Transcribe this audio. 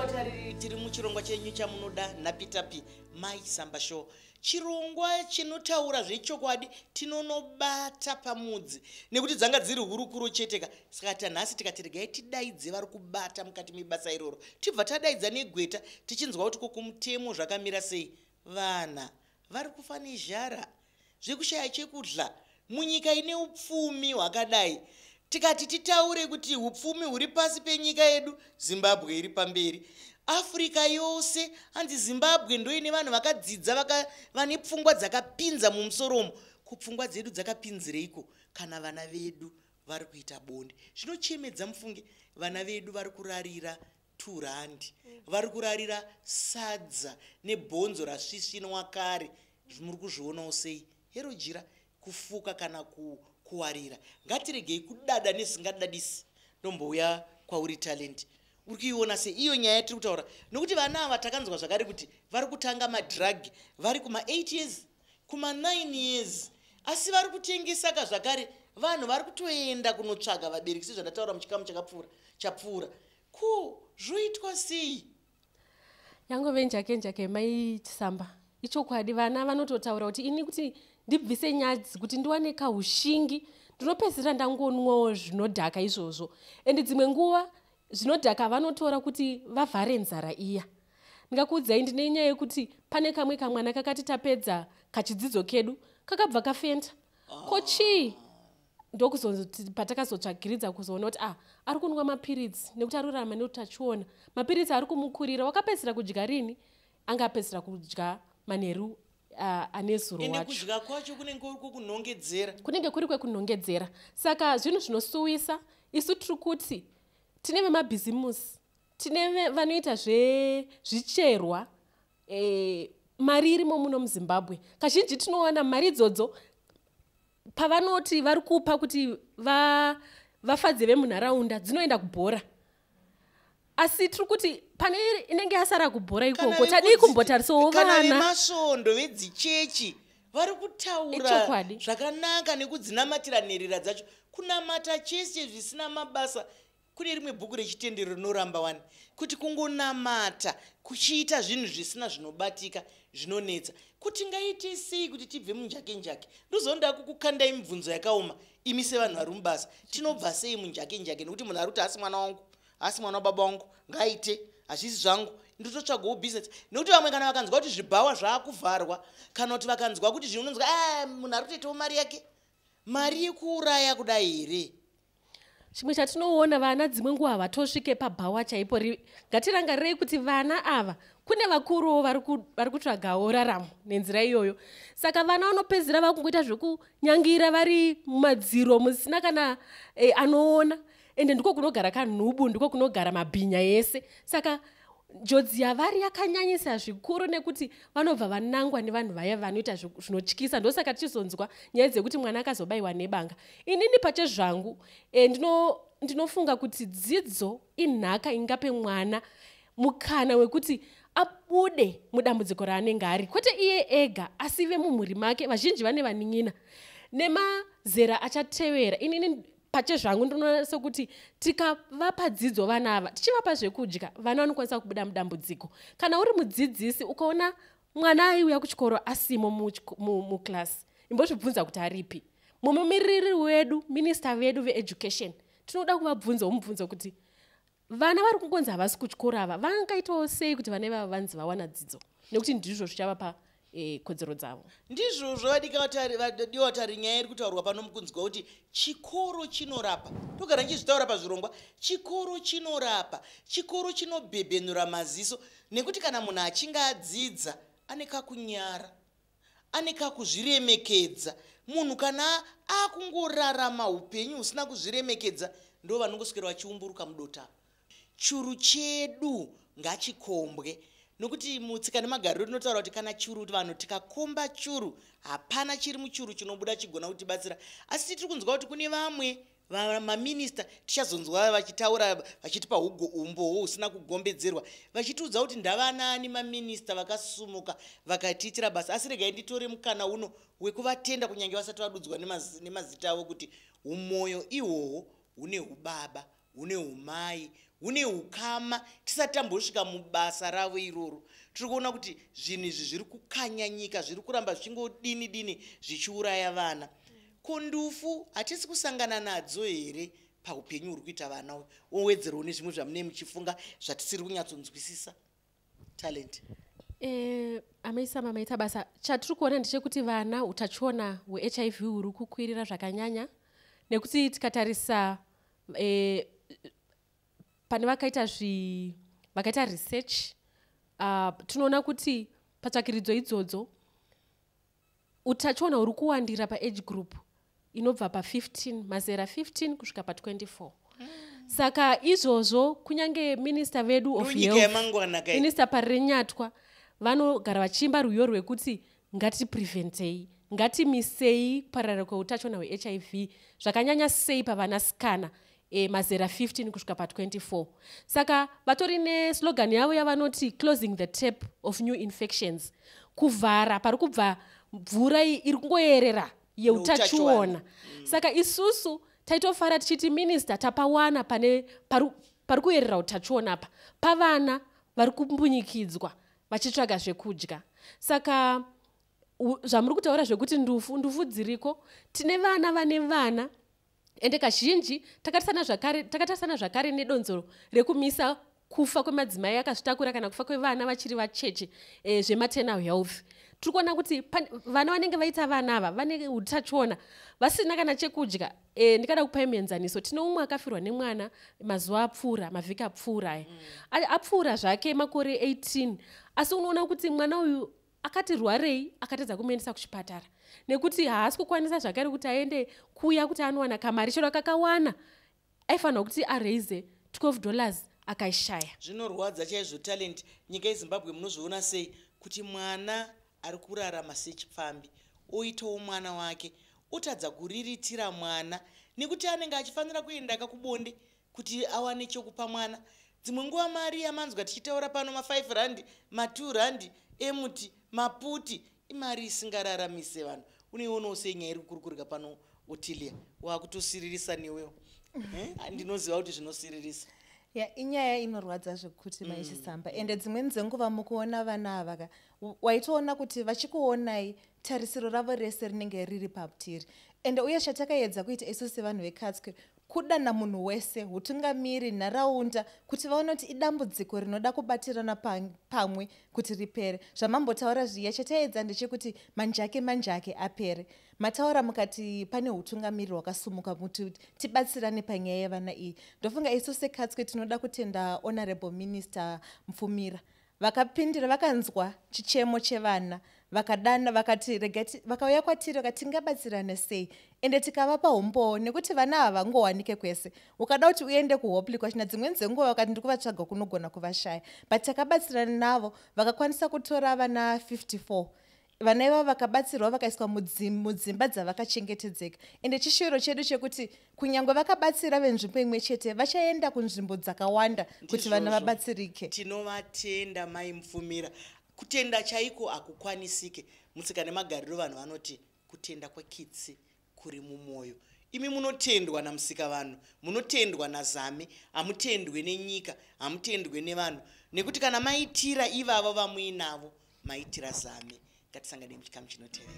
Vadiwa tariri, tiri muchirongwa chenyu chamunoda, Nhapitapi Mai Samba Show, chirongwa chinotaura zvechokwadi. Tinonobata pamudzi nekuti dzanga dziri hurukuro cheteka. Saka tanhasi tikati regai tidaidze vari kubata mukati mebasa iroro. Tibva tadaidza negweta, tichinzwa kuti kokumutemo zvakamira sei. Vana vari kufa nezhara, zvekushaya chekudya munyika ine upfumi hwakadai. Tikati titaure kuti upfumi huri pasi penyika yedu Zimbabwe iri pamberi Africa yose. Hanzi Zimbabwe ndoine vanhu vakadzidza, vane pfungwa dzakapinza mumusoromo. Kupfungwa dzedu dzakapinzireiko kana vana vedu vari kuita bonde? Zvinochemedza, mufunge. Vana vedu vari kurarira R2, vari kurarira sadza nebhonzo rasvisvinwa kare. Muri kuzvionawo sei? Hero jira kufuka kana kuwarira. Ngatiregei kudada nezingadadisi. Ndombouya kwauri, Talent. Uri kuiona sei iyo nyaya yatiri kutaura? Nokuti vana ava takanzwa zvakare kuti vari kutanga madrug vari kuma8 years, kuma9 years, asi vari kutengesa ka zvakare. Vanhu vari kutoenda kunotsvaga vabereki, sezvandataura muchikamu chakapfuura chapfuura. Ko zvoitwa sei? Yangove njake njake, Mai Chisamba. Ichokwadi, vana vanototaura kuti ini kuti ndibvise nyadzi, kuti ndiwane kaushingi, ndinopedzisira ndangonwawo zvinodhaka izvozvo. And dzimwe nguva zvinodhaka vanotora kuti vavhare nzara iya. Ndingakuudzai, ndine nyaya yekuti pane kamwe kamwana kakati tapedza kachidzidzo kedu, kakabva kafenda. Ko chii? Ndokuzoti patakazotsvagiridza kuzoona kuti ah, ari kunwa mapiritsi nekuti ari kurarama neutachiona. Mapiritsi ari kumukurira. Wakapedzisira kudya rini? Anga apedzisira kudya manheru ane zuro. Ende wacho kudya kwacho kunenge kuri kwokunhongedzera. Kunenge kuri kwekunhongedzera. Saka zvinhu zvinosuwisa. Isu tiri kuti tine vemabhizimusi, tine vanoita zvezvicherwa, mari irimo muno muZimbabwe. Kazhinji tinowana mari idzodzo pavanoti vari kupa kuti vafadze vemunharaunda, dzinoenda kubhora. Asi tiri kuti pane inenge yasara kubhora ikoko, tadii kumbotarisawo kana vana vemasvondo, vedzichechi vari kutaura zvakanaka nekudzinamatira nherera dzacho. Kunamata chese zvisina mabasa. Kune rimwe bhuku rechitendero rinoramba wani kuti kungonamata kuchiita zvinhu zvisina zvinobatika zvinonetsa. Kuti ngaite sei kuti tibve munjake njake? Ndozonda kukukandai mibvunzo yakaoma. Imi sevanhu vari mubasa, tinobva sei munjake njake? Nekuti munhu ari kuti hasi mwana wangu, hasi mwana wababa wangu, ngaite, hazvisi zvangu, ndototsvagawo bhizinesi. Nekuti vamwe kana vakanzwa kuti zvibhawa zvaakuvharwa, kana kuti vakanzwa kuti zvinonzwa, "Ah, munhu ari kutoitawo mari yake, mari yekuuraya kudai here?" Chimwe chatinoona, vana dzimwe nguva havatosvike pabhawa chaipo. Ngatirangarirei kuti vana ava, kune vakuruwo vari kutsvagawo raramo nenzira iyoyo. Saka vana vanopedzisira vakungoita zvekunyangira vari mumadziro musina kana anoona. Ende ndiko kunogara kanhubu, ndiko kunogara mabhinya ese. Saka njodzi yavari yakanyanyisa zvikuru, nekuti vanobva vanangwa nevanhu vaya vanoita zvinotyisa. Ndosaka tichizonzwa nyaya dzekuti mwana akazobayiwa nebanga. Inini pachezvangu ndinofunga kuti dzidzo inhaka ingape mwana mukana wekuti abude mudambudziko raanenge ari, kwete iye ega, asi vemumhuri make. Vazhinji vane vanin'ina nemazera achatevera. Inini pachezvangu ndinoona sekuti tikavapa dzidzo vana ava, tichivapa zvekudya, vana vanokwanisa kubuda mudambudziko. Kana uri mudzidzisi, ukaona mwana aiuya kuchikoro asimo muklasi, imbozvibvunza kuti aripi. Mumumiriri wedu, minista vedu veeducation, tinoda kuvabvunzawo mubvunzo kuti vana vari kungonzi havasi kuchikoro ava, vangaitawo sei kuti vana ivava vanzi vawana dzidzo? Nekuti ndizvo zvichavapa kodzero dzavo. Ndizvozvo, vadiwa tari. Nyaya iri kutaurwa pano, mukunzwa kuti chikoro chinorapa. Togara ndichizvitaura pazvirongwa, chikoro chinorapa, chikoro chinobhebhenura maziso. Nekuti kana munhu achinge adzidza, ane kakunyara, ane kakuzviremekedza. Munhu kana akungorarama upenyu husina kuzviremekedza, ndo vanongoswera vachiumburuka mudota. Churu chedu ngachikombwe, nokuti mutsika nemagariro tinotaura kuti kana churu, vanhu tikakomba churu, hapana chiri muchuru chinobuda chigona kutibatsira. Asi tiri kunzwa kuti kune vamwe maminista, tichazonzwa vachitaura, vachitipa umbowo husina kugombedzerwa, vachitiudza kuti ndavanani maminista vakasumuka vakatiitira basa. Asi regai nditore mukana uno wekuvatenda, kunyange vasati vadudzwa nemazita avo, kuti umwoyo ihwohwo hune ubaba, hune umai. Hune ukama tisati tambosvika mubasa ravo iroro. Tiri kuona kuti zvinhu izvi zviri kukanya nyika, zviri kuramba zvichingodini dini zvichiuraya vana. Ko ndufu hatisi kusangana nadzo here paupenyu huri kuita vana? Wowedzerawo nezvimwe zvamune muchifunga zvatisiri kunyatsonzwisisa. Talent. Amaisama, maita basa. Chatiri kuona ndechekuti vana, utachiona hweHIV huri kukwirira zvakanyanya, nekuti tikatarisa pane vakaita research, tinoona kuti patsvakiridzo idzodzo utachiona huri kuwandira paage group inobva pa15, mazera 15 kusvika pa24. Saka izvozvo, kunyange minista vedu of Nyika health, yamangwana kai. Minista Parirenyatwa, vanogara vachiimba rwiyo rwekuti ngatipreventei, ngatimisei kupararira kweutachiona hweHIV, zvakanyanya sei pavanasikana mazera 15 kusvika pa24. Saka vatori neslogan yavo yavanoti "Closing the tap of new infections", kuvhara pari kubva mvura iri kungoyerera yeutachiona. Saka isusu taitofara tichiti, "Minista, tapawana pane pari kuyerera utachiona apa, pavana vari kumbunyikidzwa vachitsvaga zvekudya." Saka zvamuri kutaura zvekuti ndufu dziriko, tine vana vane vana, ende kazhinji takatarisana zvakare nedonzo rekumisa kufa kwemadzimai akazvitakura kana kufa kwevana vachiri vacheche, zvematernal health. Tiri kuona kuti vana vanenge vaita vana ava vane utachiona vasina kana chekudya. Ndikada kupai muenzaniso, tine umwe akafirwa nemwana mazuva apfuura, mavhiki apfuura aya. Apfuura zvake makore 18, asi unoona kuti mwana uyu akati rwarei, akatadza kumuendesa kuchipatara nekuti haasi kukwanisa zvakare kuti aende kuya kuti anowana kamari. Chero akakawana, aifanirwa kuti araise $12, akaishaya. Zvinorwadza chaizvo, Talent. Nyika yeZimbabwe, munozviona sei kuti mwana ari kurarama sechipfambi, oitawo mwana wake, otadza kuriritira mwana nekuti anenge achifanira kuenda kakubonde kuti awane chokupa mwana? Dzimwe nguva mari yamanzwa tichitaura pano, ma5 rand, ma2 rand emuti maputi, imari isingararamise vanhu. Unoionawo sei nyaya iri kukurukurika pano, Otilia? Wakutosiririsa newewo. Ndinoziva kuti zvinosiririsa. Ya, inyaya inorwadza zvekuti maichisamba. Ende dzimweni dzenguva mukuona vana ava ka, waitoona kuti vachikuonai, tarisiro ravo rese rinenge riri patiri. Ende uye chatakaedza kuita isu sevanhu veKatswe kudana munhu wese, utungamiri, nharaunda, kuti vaone kuti idambudziko rinoda kubatirana pamwe kuti ripere. Zvamambotaura zviya, chataedza ndechekuti manjake manjake apere. Mataura mukati pane utungamiri hwakasumuka kuti tibatsirane panyaya yevana iyi. Ndofunga isu seKatswe tinoda kutenda Honorable Minister Mupfumira, vakapindira, vakanzwa chichemo chevana, vakadana, vakati regati, vakauya kwatiri vakati tingabatsirane sei, ende tikavapa umbowo, nekuti vana ava vangowanike kwese. Ukada kuti uende kuHopley kwachina, dzimweni dzenguva vakati ndiri kuvatsvaga, kunogona kuvashaya. But takabatsirana navo, vakakwanisa kutora vana 54. Vana ivavo vakabatsirwa, vakaiswa mudzimba dzavakachengetedzeka. Ende chishuviro chedu chekuti kunyange vakabatsira venzvimbo imwe chete, vachaenda kunzvimbo dzakawanda kuti vana Ndizvozvo. vabatsirike. Tinovatenda, Mai Mupfumira. Kutenda chaiko hakukwanisike mutsika nemagariro. Vanhu vanoti kutenda kwekitsi kuri mumwoyo. Imi munotendwa naMusika vanhu, munotendwa nazame, hamutendwe nenyika, hamutendwe nevanhu, nekuti kana maitira ivavo vamuinavo, maitira zame. Ngatisangane muchikamu chinotevera.